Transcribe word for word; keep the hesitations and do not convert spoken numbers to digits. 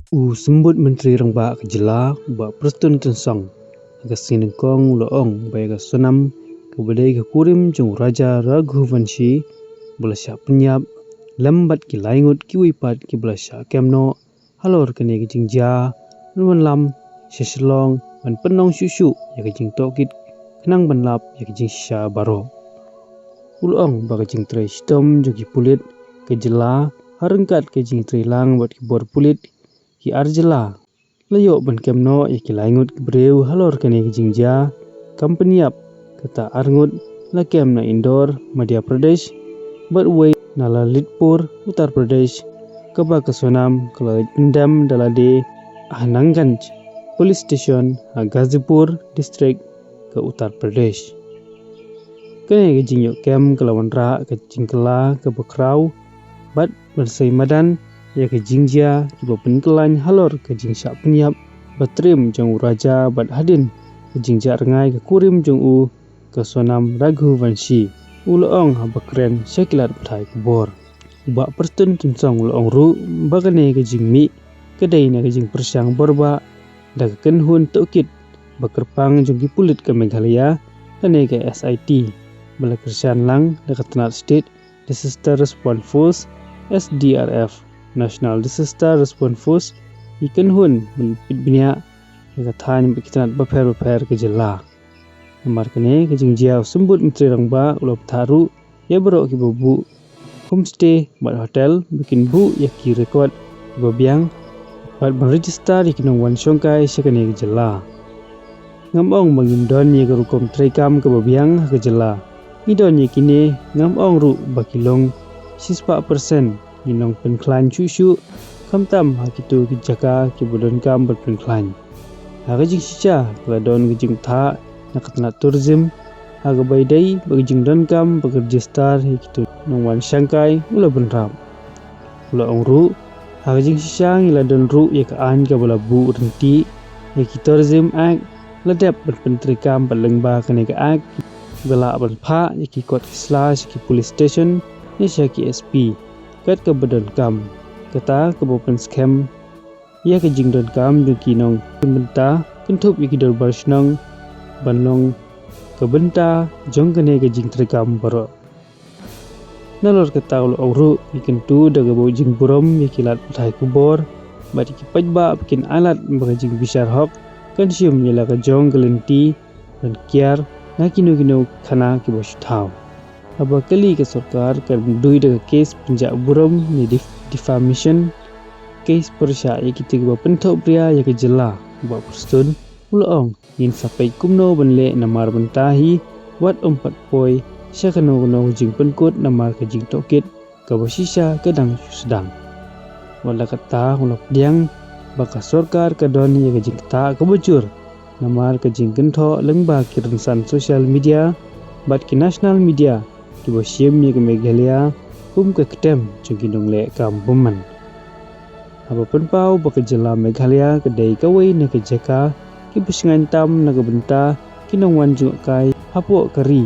U Symbud Myntri Rangbah ka jylla, u Bah Prestone Tynsong, ha ka sngi nyngkong u la ong ba ïa ka Sonam, kaba dei ka kurim jong u Raja Raghuvanshi, ba la shah pynïap lem bad ki lai ngut kiwei pat kiba la shah kem noh halor kane ka jingjia, ban wan lam sha Shillong ban pynlong shuh shuh ïa ka jingtohkit khnang ban lap ïa ka jingshisha baroh. U la ong ba ka jingtrei shitom jong ki pulit ka jylla ha ryngkat ka jingtrei lang bad ki bor pulit ki ar jylla la ïoh ban kem noh ïa ki lai ngut ki briew halor kane ka jingjia, kam pynïap kata ar ngut la kem na Indore, Madhya Pradesh, bad uwei na Lalitpur, Uttar Pradesh, kaba ka Sonam ka la leit pyndem da lade ha Nanganj Police Station ha Ghazipur District ka Uttar Pradesh. Kane ka jingïoh kem ka la wanrah ka jingkylla kaba khraw bad ban sei madan ïa ka jingjia kiba pynkhlaiñ halor ka jingshah pynïap ba triem jong u Raja bad hadien ka jingjia rngai ka kurim jong u ka Sonam Raghuvanshi, u la ong haba kren sha ki lad pathai khubor. U Bah Prestone Tynsong u la ong ruh ba kane ka jingmih ka dei na ka jingpyrshang borbah da ka kynhun tohkit ba kyrpang jong ki pulit ka Meghalaya, lane ka S I T, ba la kyrshan lang da ka tnat State Disaster Response Force, S D R F, National Disaster Response Force, ki kynhun ban peit bniah ïa ka thaiñ bad ki tnat bapher bapher ka jylla. Namar kane ka jingjia, u Symbud Myntri Rangbah u la bthah ruh ïa baroh kiba buh homestay bad hotel ba kin buh ïa ki record kiba biang bad ban register ïa ki nongwan shongkai sha kane ka jylla. Ngam ong ba ngim don ïa ka rukom treikam kaba biang ha ka jylla. Ngi don ïa kine, ngam ong ruh ba ki long shispah percent, ngi nongpynkhlaiñ shuh shuh, khamtam ha kito ki jaka kiba donkam ban pynkhlaiñ. Ha ka jingshisha ka la don ka jingbthah na ka tnat tourism, ha kaba ïadei bad ka jingdonkam ban register ïa kito nongwan shongkai, u la bynrap. U la ong ruh, ha ka jingshisha ngi la don ruh ïa ka aiñ kaba la buh ryntih ïa ki Tourism Act, la dep ban pyntreikam bad lyngba kane ka Act, ba lah ban phah ïa ki kot ki sla sha ki police station ne sha ki S P, kat kaba donkam. Kata kaba pynskhem ïa ka jingdonkam jong ki nongpynbynta, kynthup ïa ki dorbar shnong, ban long ka bynta jong kane ka jingtreikam baroh. Nalor kata u la ong ruh, ngi kyntu da kaba u jingburom ïa ki lad pathai khubor bad ïa ki paidbah ba kin ailad ba ka jingbishar hok kan shim ïa la ka jong ka lynti ban kiar na kino kino khana kiba shu thaw. Haba kylli ka sorkar kan dei da ka kes pynjah burom ne def-, defamation case pyrshah ïa kito kiba pynthohbria ïa ka jylla, u Bah Prestone u la ong, ngin sa peit kumno ban leh namar mynta hi wat ym pat poi sha kano kano ka jingpynkut namar ka jingtohkit kaba shisha ka dang shu sdang. Wat la katta u la pdiang ba ka sorkar ka don ïa ka jingktah kaba jur namar ka jingkynthoh lyngba ki rynsan social media bad ki national media kiba shim ïa ka Meghalaya kum ka ktem jong ki nongleh kam bymman. Haba pynpaw ba ka jylla Meghalaya ka dei kawei na ki jaka kiba shngaiñ tam na ka bynta ki nongwan jngohkai hapoh ka ri,